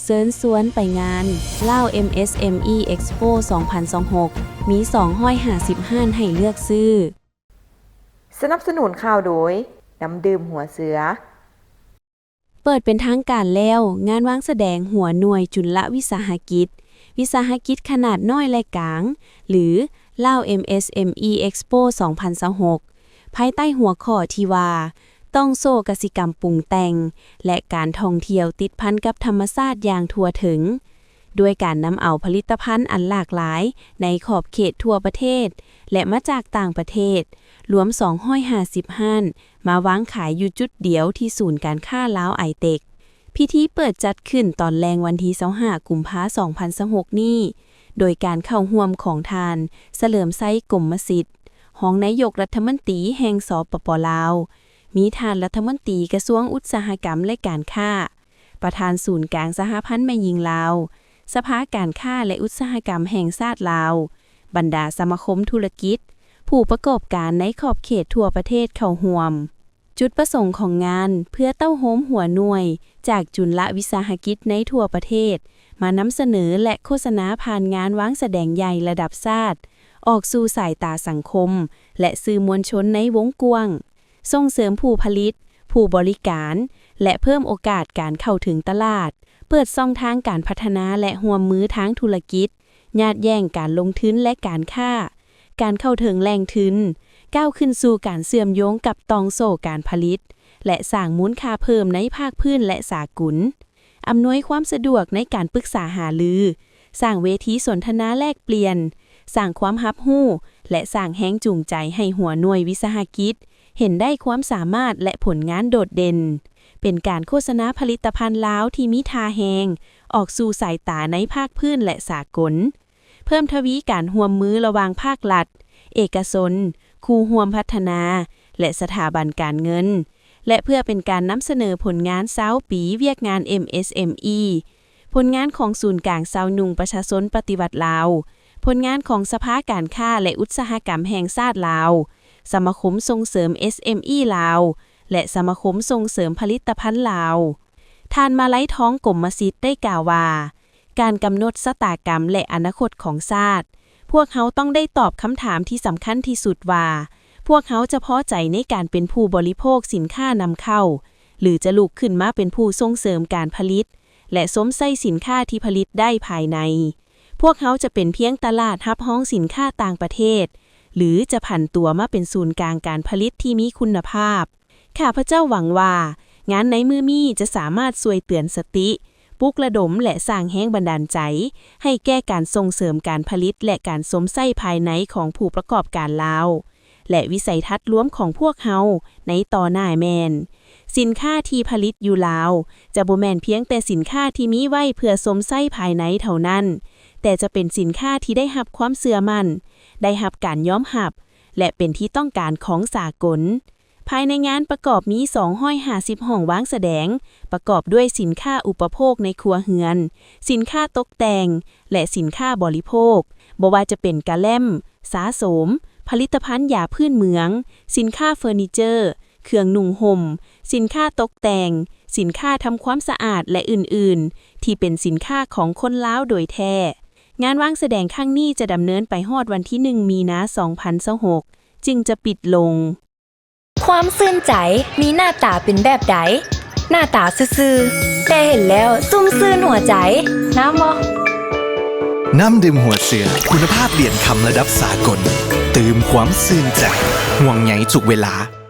ເຊີນຊວນໄປງານ Lao MSME Expo ສອງພັນຊາວຫົກ ມີສອງຮ້ອຍຫ້າສິບຮ້ານໃຫ້ເລືອກຊື້. ສະໜັບສະໜູນຂ່າວໂດຍ ນ້ຳດື່ມຫົວເສືອ. ເປີດເປັນທາງການແລ້ວ ງານວາງສະແດງຫົວໜ່ວຍຈຸນລະວິສາຫະກິດ, ວິສາຫະກິດຂະໜາດນ້ອຍ ແລະ ກາງ ຫຼື Lao MSME Expo ສອງພັນຊາວຫົກ ພາຍໃຕ້ຫົວຂໍ້ທີ່ວ່າ ຕ່ອງໂສ້ກະສິກຳປຸງແຕ່ງ ແລະ ການທ່ອງທ່ຽວຕິດພັນກັບທຳມະຊາດຢ່າງທົ່ວເຖິງ, ດ້ວຍການນຳເອົາຜະລິດຕະພັນອັນຫຼາກຫຼາຍໃນຂອບເຂດທົ່ວປະເທດ ແລະ ມາຈາກຕ່າງປະເທດ ລວມສອງຮ້ອຍຫ້າສິບຮ້ານ ມາວາງຂາຍຢູ່ຈຸດດຽວທີ່ສູນການຄ້າລາວໄອເຕັກ. ພິທີເປີດຈັດຂຶ້ນຕອນແລງວັນທີຊາວຫ້າ ກຸມພາ ສອງພັນຊາວຫົກນີ້ ໂດຍການເຂົ້າຮ່ວມຂອງທ່ານ ສະເຫຼີມໄຊ ກົມມະສິດ ຮອງນາຍົກລັດຖະມົນຕີແຫ່ງ ສປປ ລາວ, ມີທ່ານລັດຖະມົນຕີກະຊວງອຸດສາຫະກຳ ແລະ ການຄ້າ, ປະທານສູນກາງສະຫະພັນແມ່ຍິງລາວ, ສະພາການຄ້າ ແລະ ອຸດສາຫະກຳແຫ່ງຊາດລາວ, ບັນດາສະມາຄົມທຸລະກິດ, ຜູ້ປະກອບການໃນຂອບເຂດທົ່ວປະເທດເຂົ້າຮ່ວມ. ຈຸດປະສົງຂອງງານ ເພື່ອເຕົ້າໂຮມຫົວໜ່ວຍຈາກຈຸນລະວິສາຫະກິດໃນທົ່ວປະເທດ ມານຳສະເໜີ ແລະ ໂຄສະນາຜ່ານງານວາງສະແດງໃຫຍ່ລະດັບຊາດ ອອກສູ່ສາຍຕາສັງຄົມ ແລະ ສື່ມວນຊົນໃນວົງກວ້າງ, ສົ່ງເສີມຜູ້ຜະລິດ, ຜູ້ບໍລິການ ແລະ ເພີ່ມໂອກາດການເຂົ້າເຖິງຕະຫຼາດ, ເປີດຊ່ອງທາງການພັດທະນາ ແລະ ຮ່ວມມືທາງທຸລະກິດ, ຍາດແຍ່ງການລົງທຶນ ແລະ ການຄ້າ, ການເຂົ້າເຖິງແຫຼ່ງທຶນ, ກ້າວຂຶ້ນສູ່ການເຊື່ອມໂຍງກັບຕ່ອງໂສ້ການຜະລິດ ແລະ ສ້າງມູນຄ່າເພີ່ມໃນພາກພື້ນ ແລະ ສາກົນ, ອຳນວຍຄວາມສະດວກໃນການປຶກສາຫາລື, ສ້າງເວທີສົນທະນາແລກປ່ຽນ, ສ້າງຄວາມຮັບຮູ້ ແລະ ສ້າງແຮງຈູງໃຈໃຫ້ຫົວໜ່ວຍວິສາຫະກິດເຫັນໄດ້ຄວາມສາມາດ ແລະ ຜົນງານໂດດເດັ່ນ. ເປັນການໂຄສະນາຜະລິດຕະພັນລາວທີ່ມີທ່າແຮງ ອອກສູ່ສາຍຕາໃນພາກພື້ນ ແລະ ສາກົນ. ເພີ່ມທະວີການຮ່ວມມືລະຫວ່າງພາກລັດ, ເອກະຊົນ, ຄູ່ຮ່ວມພັດທະນາ ແລະ ສະຖາບັນການເງິນ ແລະ ເພື່ອເປັນການນຳສະເໜີຜົນງານຊາວປີວຽກງານ ເອັມເອສເອັມອີ, ຜົນງານຂອງສູນກາງຊາວໜຸ່ມປະຊາຊົນປະຕິວັດລາວ, ຜົນງານຂອງສະພາການຄ້າ ແລະ ອຸດສາຫະກຳແຫ່ງຊາດລາວ, ສະມາຄົມສົ່ງເສີມເອສເອັມອີລາວ ແລະ ສະມາຄົມສົ່ງເສີມຜະລິດຕະພັນລາວ. ທ່ານ ມາໄລທອງ ກົມມະສິດ ໄດ້ກ່າວວ່າ, ການກຳນົດຊະຕາກຳ ແລະ ອະນາຄົດຂອງຊາດ, ພວກເຮົາຕ້ອງໄດ້ຕອບຄຳຖາມທີ່ສຳຄັນທີ່ສຸດວ່າ, ພວກເຮົາຈະພໍໃຈໃນການເປັນຜູ້ບໍລິໂພກສິນຄ້ານຳເຂົ້າ ຫຼື ຈະລຸກຂຶ້ນມາເປັນຜູ້ສົ່ງເສີມການຜະລິດ ແລະ ຊົມໃຊ້ສິນຄ້າທີ່ຜະລິດໄດ້ພາຍໃນ? ພວກເຮົາຈະເປັນພຽງຕະຫຼາດຮັບຮອງສິນຄ້າຕ່າງປະເທດ ຫຼື ຈະຜັນຕົວມາເປັນສູນກາງການຜະລິດທີ່ມີຄຸນນະພາບ? ຂ້າພະເຈົ້າຫວັງວ່າ ງານໃນມື້ນີ້ຈະສາມາດຊ່ວຍເຕືອນສະຕິ, ປຸກລະດົມ ແລະ ສ້າງແຮງບັນດານໃຈໃຫ້ແກ່ການສົ່ງເສີມການຜະລິດ ແລະ ການຊົມໃຊ້ພາຍໃນຂອງຜູ້ປະກອບການລາວ ແລະ ວິໄສທັດລວມຂອງພວກເຮົາໃນຕໍ່ໜ້າແມ່ນ ສິນຄ້າທີ່ຜະລິດຢູ່ລາວ ຈະບໍ່ແມ່ນພຽງແຕ່ສິນຄ້າທີ່ມີໄວ້ເພື່ອຊົມໃຊ້ພາຍໃນເທົ່ານັ້ນ, ແຕ່ຈະເປັນສິນຄ້າທີ່ໄດ້ຮັບຄວາມເຊື່ອໝັ້ນ, ໄດ້ຮັບການຍອມຮັບ ແລະ ເປັນທີ່ຕ້ອງການຂອງສາກົນ. ພາຍໃນງານປະກອບມີສອງຮ້ອຍຫ້າສິບຫ້ອງວາງສະແດງ, ປະກອບດ້ວຍສິນຄ້າອຸປະໂພກໃນຄົວເຮືອນ, ສິນຄ້າຕົກແຕ່ງ ແລະ ສິນຄ້າບໍລິໂພກ, ບໍ່ວ່າຈະເປັນກະແລັມ, ຊາໂສມ, ຜະລິດຕະພັນຢາພື້ນເມືອງ, ສິນຄ້າເຟີນີເຈີ, ເຄື່ອງນຸ່ງຫົ່ມ, ສິນຄ້າຕົກແຕ່ງ, ສິນຄ້າທຳຄວາມສະອາດ ແລະ ອື່ນໆ ທີ່ເປັນສິນຄ້າຂອງຄົນລາວໂດຍແທ້. ງານວາງສະແດງຄັ້ງນີ້ຈະດຳເນີນໄປຮອດວັນທີໜຶ່ງ ມີນາ ສອງພັນຊາວຫົກ ຈຶ່ງຈະປິດລົງ. ຄວາມຊື່ນໃຈມີໜ້າຕາເປັນແບບໃດ? ໜ້າຕາຊື່ໆ ແຕ່ເຫັນແລ້ວຊຸ່ມຊື່ນຫົວໃຈ. ງາມບໍ່? ນ້ຳດື່ມຫົວເສືອ ຄຸນນະພາບຫຼຽນຄຳລະດັບສາກົນ ຕື່ມຄວາມຊື່ນໃຈ ຫ່ວງໃຍທຸກເວລາ.